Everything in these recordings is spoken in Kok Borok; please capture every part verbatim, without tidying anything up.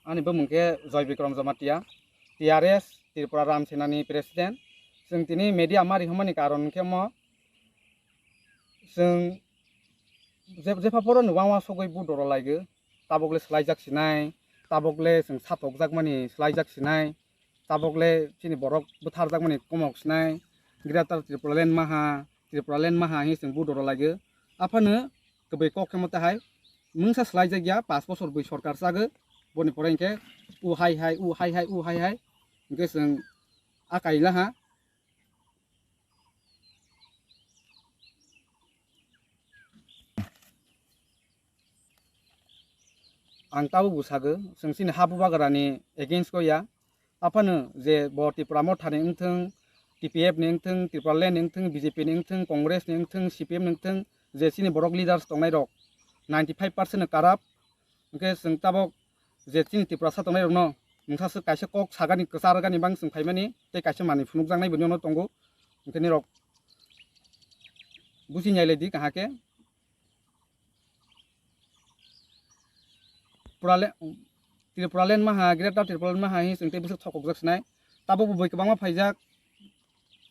Ani bumung khe Joy Bikram Jamatia, T R S, Tripura Ram Senani President. Chwng tini media ma rihormani karon khe mo, chwng je-, jepha phoro ni uansugwi vote rw laigo, tabok le swlaijak sinai, tabok le chwng satokjakmani swlaijak sinai, tabok le chini borok bwtharjakmani komok sinai, Greater Tripura Land maha, Tripura Land maha hinwi chwng vote rw laigo. Aphano kwbwi kok khe mo tahai mungsa swlaijakya, pash bosor bwi sorkar chago, boni pore hinkhe u hai hai, u hai hai, u hai hai, hinkhe chwng akai laha. Ang tabuk bo sago, chwng chini ha bubagrani against o ya. Aphano je bo Tipra Mothani wngthung, T P F ni wngthung, Tripura Land ni wngthung, B J P ni wngthung, Congress ni wngthung, C P M ni wngthung, je chini borok leaders tongnai rok ninety five percent no corrupt. Hwnkhe chwng tabok je chini Tiprasa tongnai rokno mungsa swk kaisa kok sagani, kwchar gani bang chwng phaimani tei kaisa manwi phunukjaknai bo nono tongo. Hwnkhe nirok busi nailaidi kaham khe. Tripura le-, Tripura Land maha, Greater Tripura Land maha hinwi chwng tei bwswk thokokjak sinai. Tabuk bo bui kwbangma phaijak,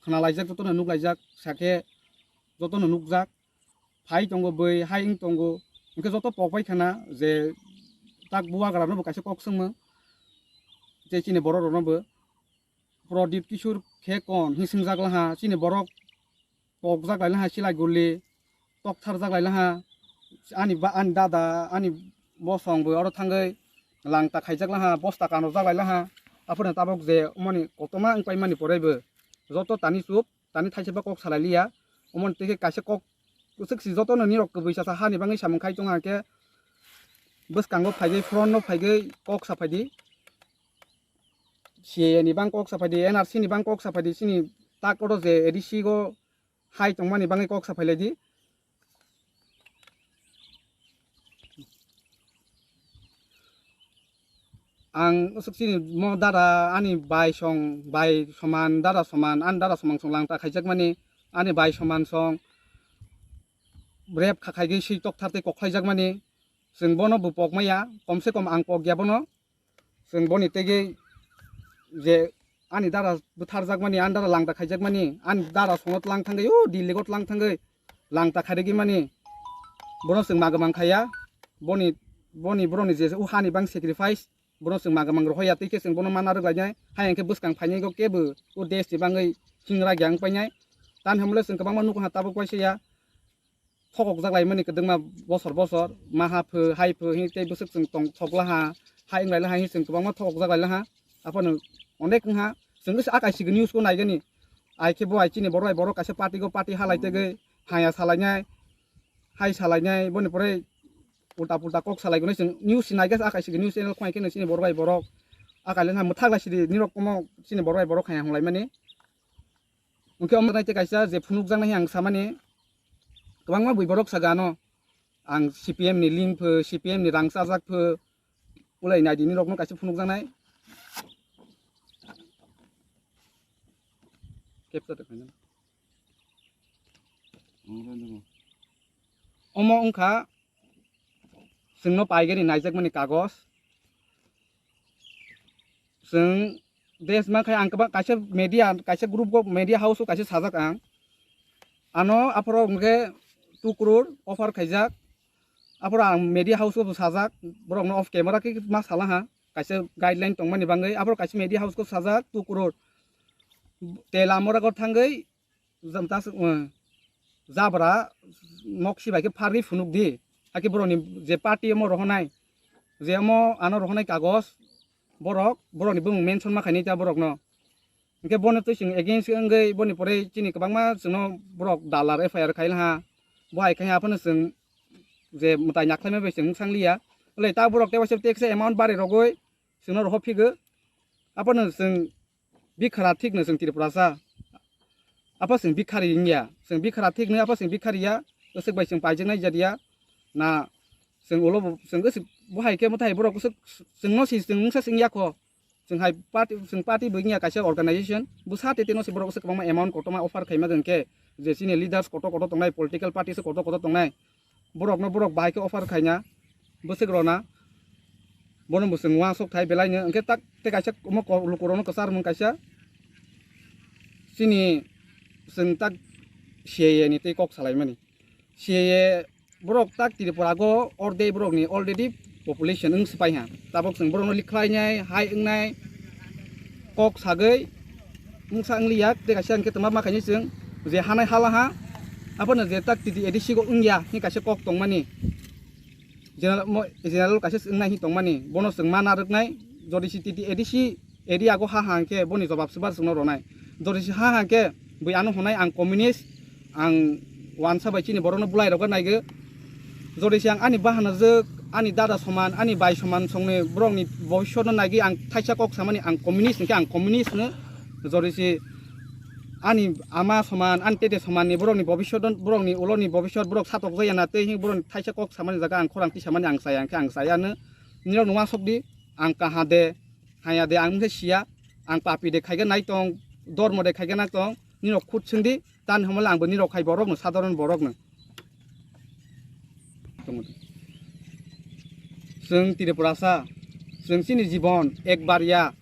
khwnalaijak, jotono nuklaijak, sakhe jotono nukjak. Phai tongo bui, hai wng tongo. Hwnkhe joto pok bai khana je tak bubagrano bo kaisa kok swngmung. Tei chini borok rokno bo Pradip Kishore khe kon hinwi swngjak laha, chini borok pokjak lai laha, Silaiguli toktharjak lai laha, ani ba-, ani dada, ani bosong bo oro thangwi langta khaijak laha, bosta kanojak lai laha. Aphano tabok je omoni kotorma wng paimani poraibo joto tani chup, tani thaisa ba kok salai liya. Omoni tei khe kaisa kok kwchwk si jotono nirok kwbwi chasa hani bangwi samung khai tong hwnkhe bwskango phaigwi, front no phaigwi kok saphaidi. C A A ni bang kok saphaidi, N R C ni bang kok saphaidi, chini tak oro je A D C go hai tongmani bangwi kok saphailaidi. Ang usuk chini mo dara ani bai song, bai soman, dara soman, ani dara somang song langta khaijakmani, ani bai soman song rep kha khaigwi swi tokthar tei koklaijakmani, chwng bono bo pok maya, komse kom ang pok ya bono. Chwng boni tegwi je ani dara bwtharjakmani, ani dara langta khaijakmani, ani dara songo tlang thangwi, o Delhi-o tlang thangwi langta khairigwi mani, bono chwng ma kwmang khaiya. Boni, boni boroni je o hani bang sacrifice, bono chwng ma kwmang rohoya, tei khe chwng bono mana rwk lainai. Hai hwnkhe bwskang phainai khe bo o desh ni bangwi hingra gyang painai. Tani hamle chwng kwbangma nugo ha tabuk waisa ya. Thokokjak laimani kwdwkma bosor bosor, ma ha pho, hai pho, hini tei bwswk chwng tong thok laha, hai wng lai laha, hini chwng kwbangma thokokjak lai laha. Aphano onek wngha, chwng bwswk akai sigi news ko naigani. Ai khe bo ai chini borok bai borok kaisa party go party halai tegwi, haya salainai, hai salainai, boni pore ulta pulta kok salai gonai chwng news si naigasa akai sigi news channel khwai khe chini borok bai borok akai lai mwthak lai sidi nirok komo chini borok bai borok haya hwnlaimani. Hwnkhe omo nai tei kaisa je phunukjaknai ang samani, kwbangma bui borok saga ano, ang C P M ni link pho, C P M ni rang chajak pho, ulai naidi nirokno kaisa phunukjaknai. Capture de khaina. Omo wngkha chwngno paigani naijakmani kagoj. Chwng desh mankhe ang kwbang kaisa media, kaisa group o, media house o kaisa sajak ang. Ano aphoro hwnkhe two crore offer khaijak. Aphoro ang media house o bo sajak, borokno off camera khe ma sala ha. Kaisa guideline tongmani bangwi aphoro kaisa media house o sajak two crore. Tela mora go thangwi jam tas, eh, jabra nok si bai khe pharwi phunuk di. Hakhe borokni je party omo rohonai, je omo ano rohonai kagoj, borok, borokni bumung mention ma khainai ta borokno. Hwnkhe bono twi chwng against wngwi boni pore chini kwbangma chwngno borok dalar F I R khai laha. Bo hai khai aphano chwng je mwtai nakhlaima bai chwng wng sangliya. Belai ta borok tei waisa tei kisa amount bari rogwi chwngno rohor phigo. Aphano chwng bikhara thik no chwng Tripurasa. Apha chwng bikhari wngya, chwng bikhara thik no apha chwng bikhari ya, kwchwk bai chwng paijaknai jat ya. Na chwng ulo bo, chwng kwchwk bo hai khe mwtai borok kwchwk chwngno si chwng mungsa chwng ya kho. Chwng hai party, chwng party bo wngya kaisa organization, bwsa tete no si borok kwchwk kwbangma amount kotorma offer khaima hwnkhe, je chini leaders kotor kotor tongnai, political party se kotor kotor tongnai, borokno borok bahai khe offer khaina, bwswk rwna. Bono bo chwng uansuk thai belai no, hwnkhe tak tei kaisa omo ko-, lukurokno kwchar mung kaisa chini chwng tak C A A ni tei kok salaimani. C A A borok tak Tripura go ordek borokni already population wng swpai ha. Tabok chwng borokno likhlainai, hai wngnai, kok sagwi wngsa wngliya, tei kaisa hwnkhe twma ma khainai chwng je hanai hala ha, abono je tak T T A D C go wngya hwnwi kaisa kok tongmani. General mo-, general kaisa wngnai hi tongmani, bono chwng ma narwknai, jodi si T T A D C area go ha hang khe boni jobab swbar chwngno ronai. Jodi si ha hang khe bui ano hwnai ang communist, ang wansa bai chini borokno bulai rok naigwi. Jodi si ang ani bahanajwk, ani dada soman, ani bai soman songni borokni bobiswtno naigwi ang thaisa kok samani ang communist hwnkhe ang communist hwno. Jodi si ani ama soman, ani tete somanni borokni bobiswt, borokni uloni bobiswt borok satokjaya na tei hwn borokni thaisa kok samani jaga ang khorang tisamani ang chaya, hwnkhe ang chaya no. Nirok no uansuk di, ang kaha de, haya de, ang wngkhe siya, ang papi de khaikhe nai tong, dormo de khaikhe nai tong, nirok khut swng di, tani hwnmale ang bo nirok hai borok no, sadharon borok no. Chwng Tripurasa, chwng chini jibon ekbar ya,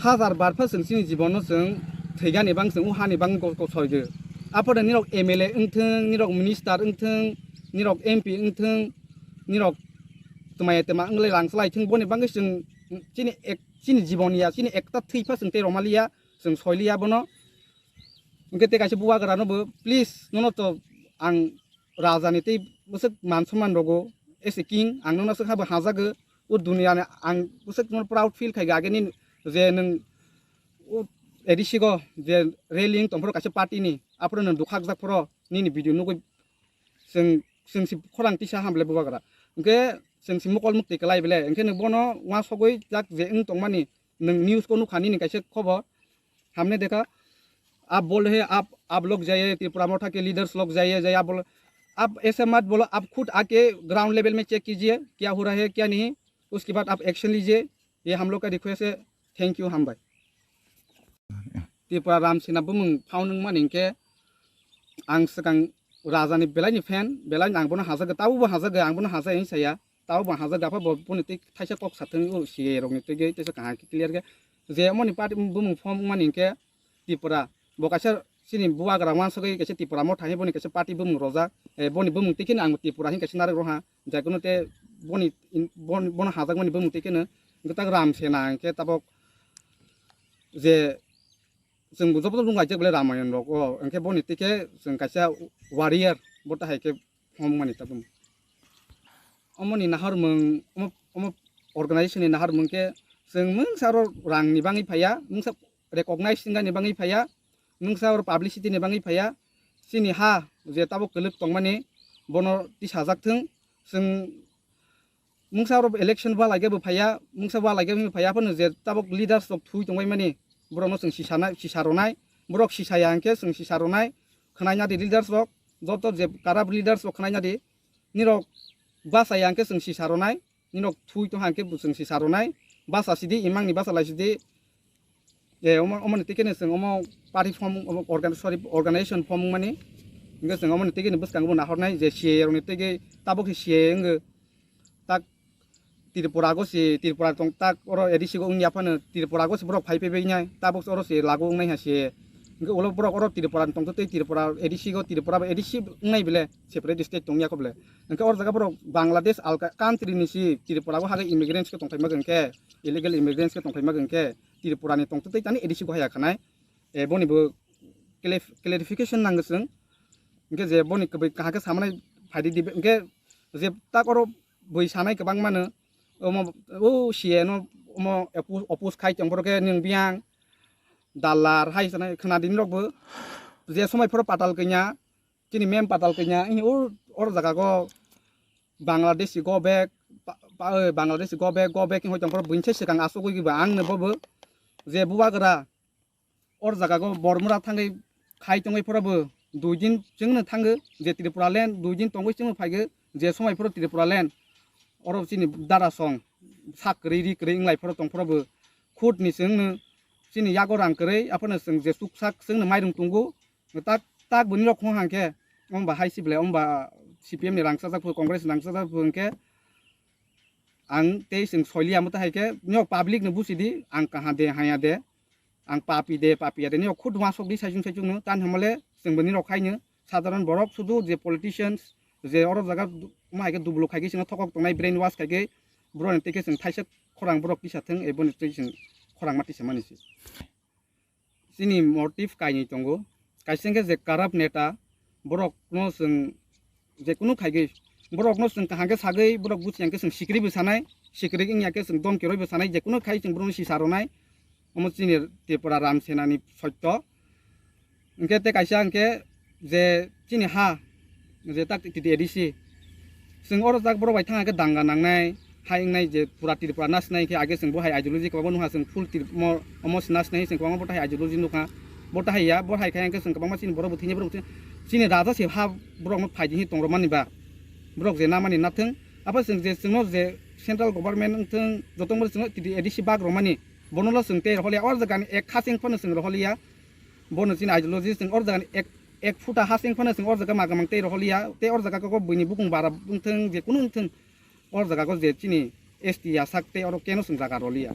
hajar bar pha chwng chini jibono chwng thwigani bang chwng o hani bang ko-, kosoi de. Aphano nirok M L A wngthwng, nirok minister wngthwng, nirok M P wngthwng, nirok twmai twma wngwi rang chwlaithwng, boni bagwi chwng chini ek, chini jibon ya, chini ekta thwi pha chwng tei romaliya, chwng soiliya bono. Hwnkhe tei kaisa bubagra no bo, please, nono to ang raja ni tei bwswk man somman rogo, as a king, ang nono swkha bo hajago, o duniya ni ang bwswk nono proud feel khai age nini je nwng o A D C go je rally wng tong phoro kaisa party ni, aphuru nwng dukha jak phoro nini video nugwi chwng, chwng si khorang tisa ham le bubagra. Hwnkhe chwng si mokol mukti kwlai bele, hwnkhe nwng bono uansugwi jak je wng tongmani, nwng news ko nukha nini kaisa khobor, हमने देखा, आप बोल रहे हैं, आप, आप लोग जाइए, त्रिपुरा मोर्चा के लीडर्स लोग जाइए, जाइए, आप बोल, आप ऐसे मत बोलो, आप खुद आके ग्राउंड लेवल में चेक कीजिए, क्या हो रहा है, क्या नहीं, उसके बाद आप एक्शन लीजिए, ये हम लोग का रिक्वेस्ट है। Thank you, hambai. Tripura Ram Sena bumung phau nung mani hwnkhe ang swkang raja ni belai ni fan, belai ni ang bono hajago, tabo bo hajago, ang bono hajai hwn saya, tabo bo hajago, apha bo boni tei thaisa kok sathung o C A A rok ni twi gwi teisa kaham khe clear khe je omo ni party bumung form mani hwnkhe Tripura bo kaisa chini bubagra uansugwi kaisa Tripura Motha hinwi boni kaisa party bumung rojak, eh, boni bumung twi kheno ang Tripura hinwi kaisa narwk rwha, jai kuno tei boni in-, bon-, bono hajakmani bumung twi kheno hwnkhe tak Ram Sena hwnkhe tabok je chwng bo joto nung laijak belai Ramayon rok o, hwnkhe boni twi khe chwng kaisa warrior bo ta hai khe phomokmani tabuk. Omo ni nahar mung, omo, omo organization ni nahar mung khe chwng mungsa oro rang ni bangwi phaiya, mungsa recognize wngna ni bangwi phaiya, mungsa oro publicity ni bangwi phaiya, chini ha je tabuk kwlwk tongmani bono tisajak thung, chwng mungsa oro election ba laigya bo phaiya, mungsa ba laigya bo phaiya, aphano je tabuk leaders rok thui tongbai mani, borok no chwng sisa na, sisa rwnai, borok sisa ya hwnkhe chwng sisa rwnai, khwnaina di leaders rok, joto je corrupt leaders rok khwnaina di, nirok basa ya hwnkhe chwng sisa rwnai, nirok thui tong hwnkhe bo chwng sisa rwnai, basa sidi, imang ni basa lai sidi, je omo, omo ni twi khe no chwng omo party form, omo organ-, sorry, organization form wngmani, hwnkhe chwng omo ni twi khe no bwskango bo nahornai je C A A rok ni twi khe tabuk se C A A wngkhe, tak Tripura go se, Tripura tong tak oro A D C go wngya phano Tripura go se borok phai phaibai nai, tabuk se oro se lagu wngnai ha se. Hwnkhe ulo borok oro Tripura ni tongtwtwi Tripura A D C go Tripura bai A D C wngnai bele separate state tongya kho bele. Hwnkhe oro jaga borok Bangladesh alka country ni se Tripura go hagai immigrants khe tongthai ma hwnkhe, illegal immigrants khe tongthai ma hwnkhe Tripura ni tongtwtwi tani A D C go haya khanai. E boni bo clarif-, clarification nango chwng. Hwnkhe je boni kwbwi kaham khe samanai phaidi dibe, hwnkhe je tak oro bui sanai kwbang mano, omo, o C A no omo oppose, oppose khai tong, borok khe nwng biyang dalar hai sanai khwna di norok bo. Je somai phoro patal kanya, chini mem patal kanya, o, oro jaga go Bangladeshi go back, pa, pa, oi, Bangladeshi go back, go back hoi tong phoro buini se swkang asugwi ba ang no bobo je bubagra or jaga go Bormura thangwi khai tongwi phoro bo dui din chwngno thango je Tripura land dui din tongwi chwngno phaigo je somai phoro Tripura land oro chini dara song sak kwrwi ri kwrwi wnglai phoro tong phoro bo khut ni chwngno chini yago rang kwrwi aphano chwng je chuksak chwngno mairung tongo tak tak bo nirok hong hang khe omo ba hai si ble omo ba C P M ni rang chajak phu Congress ni rang chajak phu hwnkhe ang tei chwng soiliya, amo tei hai khe nio public no busi di, ang kaha de, haya de, ang papi de, papiya de, nio khud wasok di saichung saichung no, tan hamale chwng bo nirok khai no, sadharan borok sudu je politicians, je oro jaga ma hai khe dubuluk khai khe chwngno thokok tongnai, brain wash khai khe, borok ni tei khe chwng thaisa khorang borok tisa thwng, ebo ni tei chwng khorang ma tisa mani se. Chini motive kainwi tongo. Kaisa hwnkhe je corrupt neta, borokno chwng je kunu khaigwi, borokno chwng kaham khe sagwi, borok buchi hwnkhe chwng sikri bo sanai, sikri wngya khe chwng domki rwi bo sanai, je kunu khai chwng borokno sisa rwnai. Omo chini Tripura Ram Senani sotto. Hwnkhe tei kaisa hwnkhe je chini ha, je tak T T A D C, chwng oro tak borok bai thang khe danga nangnai, hai wngnai je pura Tripura nasnai khe age chwng bo hai ideology kwbangma nukha, chwng full Trip-, mo-, omo se nasnai chwng kwbangma bo tai ideology nukha, bo tai ya, bo hai khe hwnkhe chwng kwbangma chini borok bo thwinai borok bo thwinai. Chini raja se ha borok no phai di hi tong rw mani ba, borok je na mani na thwng, abo chwng je chwngno je central government wng thwng, joto mo chwngno T T A D C bak rw mani, bono lo chwng tei rohor liya, or jaga ni ek khacheng phano chwng rohor liya. Bono chini ideology chwng or jaga ni ek, ek phuta ha seng phano chwng or jaga magamang tei rohor liya, tei or jaga kok buini bukung bara wngthwng, je kunu wngthwng, or jaga o je chini S T ya sak tei oro keno chwng jaga roliya.